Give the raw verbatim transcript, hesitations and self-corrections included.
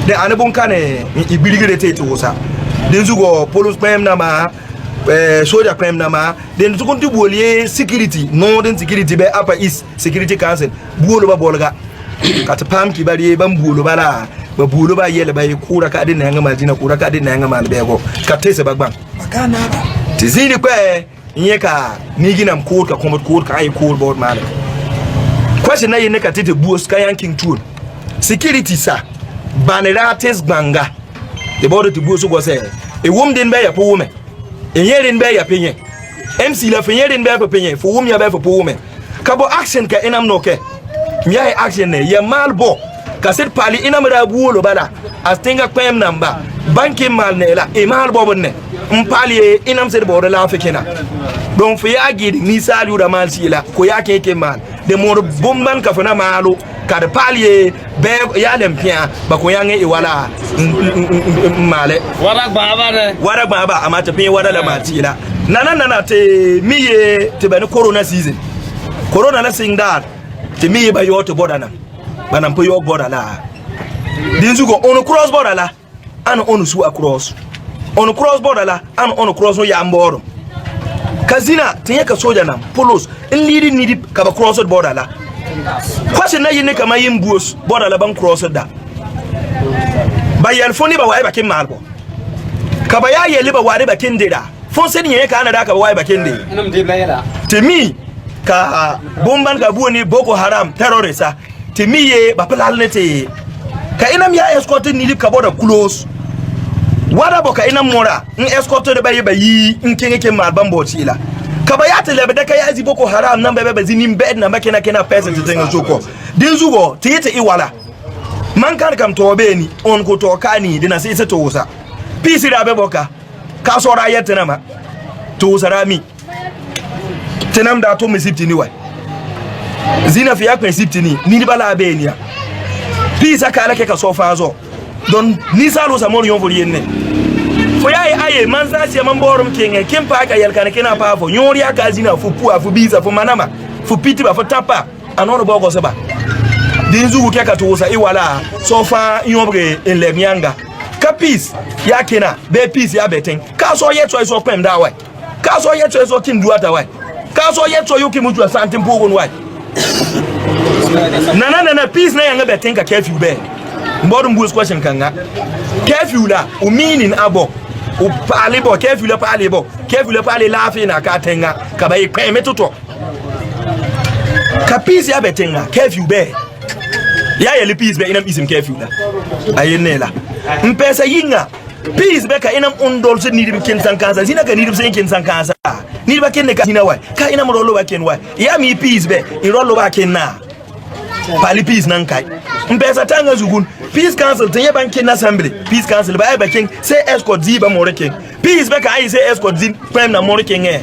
Dee ani bun kane i gbirigire te ti wusa. Dee nzugɔ polis kpɛm nama, eh, soja kpɛm nama. Dee nzukun ti buoli ye security, northern security bɛ Upper East Security Council. Buolo ba bolga. Ka ti pam ki ba ri ba buolo ba la. Ba buolo ba yɛlɛ ba ye kura ka di nɛŋa mal dina kura ka di nɛŋa mal bɛ go. Ka tese ba gbang. Ti zini kpɛ. Nyɛ ka nigi nam court ka kɔmɔt court ka ayi court board male. Question na yɛn ne ka tete buos ka yan king tuon. Security sa. Bane ra tes gbanga. Te board ti buos gɔ sɛ. E wom den bɛ ya po wome. E nyɛ den bɛ ya pe nyɛ. M C la fe nyɛ den bɛ pe pe nyɛ. Fo wom ya bɛ fo po wome. Ka bo action ka inam no kɛ. Mia ye action ne, ye mal bo. Ka set pali inam ra buolo bala. As tenga kpɛm namba. Banki mal ne la, e mal bo ne. Mpali ye inam set bo la fe kena. Donc fe ya gidi ni sali uda mal si la. Ko ya ke ke mal. De moro bomban ka fana malo. Ka de pali ye be ya lem pia. Ba ko ya nge i wala. M-, m-, m-, m-, male. Wara baba ne. Wara baba, ama te pia wara la mal si la. Nana, nana te mi ye, te bani corona season. Corona la sing dar. Te mi ye ba yo te border na. Ba nam pe yo border la. Din su go on cross border la. An on su across. On cross border la. An on cross no ya mboro. Ka zina, te ye ka soja nam, polos, in lidi nidi ka ba cross border la. Question na yine ka ma yin buos, border la ban cross da. Ba yel foni ba wa ba kin mal bo. Ka ba ya yeli ba wa ba kin de da. Fon seni ye ka na da ka wa ba kin de. Te mi ka bomban ka buoni Boko Haram terrorist a. Te mi ye ba plan ne te. Ka inam ya escort ni ka border close. Wada bo ka inam mora. N escort de ba ye ba yi n kenge ke mal ban bo ti la. Ka ba ya te le ba da ka ya zi Boko Haram nan ba ba zi ni bed nan ba kena kena person te tenga soko. Din zugo te te i wala. Man kan kam to be ni on ko to kani dina se se to sa. Pisi da be boka. Ka so ra yɛ tenama. To sara mi. Tenam da to mi sipti ni wai. Zina fi ya kpɛ sipti ni. Ni di bala be ni ya. Pisa kala ke ka so fa so. Don ni sa lo sa mor yon fo yenne. Fo ya ye aye man sa si man borom kenge. Kin pa ka yel kan kena pa fo. Nyon ya ka zina fo pua fo bisa fo manama. Fo piti ba fo tapa. An ono bogo seba. Din zugu ke ka tuusa i wala. So fa yobre in le mianga. Ka peace ya kena. Be peace ya beten. Ka so yet so i so pem da wai. Ka so yet so i so kin duata wai. Ka so yet so yu ki mutu a santin pugun wai. Nana, nana, peace na yanga beten ka curfew be. Mbodum bus question kanga. Curfew la. U meaning abo. U pali bo. Curfew la pali bo. Curfew la pali lafi na ka tenga. Ka ba i kpɛ me tuto. Ka peace ya beten ŋa, curfew be. Ya yeli peace be inam isim curfew la. Aye ne la. Mpesa yinga. Peace be ka inam undol se nidi bi kin sankansa. Zina ka nidi bi se kin sankansa. Nidi ba kin ne ka zina wai. Ka inam rolo ba kin wai. Ya mi peace be. I rolo ba kin na. Pali peace nan kai. Mpesa tanga zugun. Peace council te ye ban kin assembly. Peace council ba e ba kin. Se escort zi ba more kin. Peace be ka ayi se escort zi. Kwem na more kin e.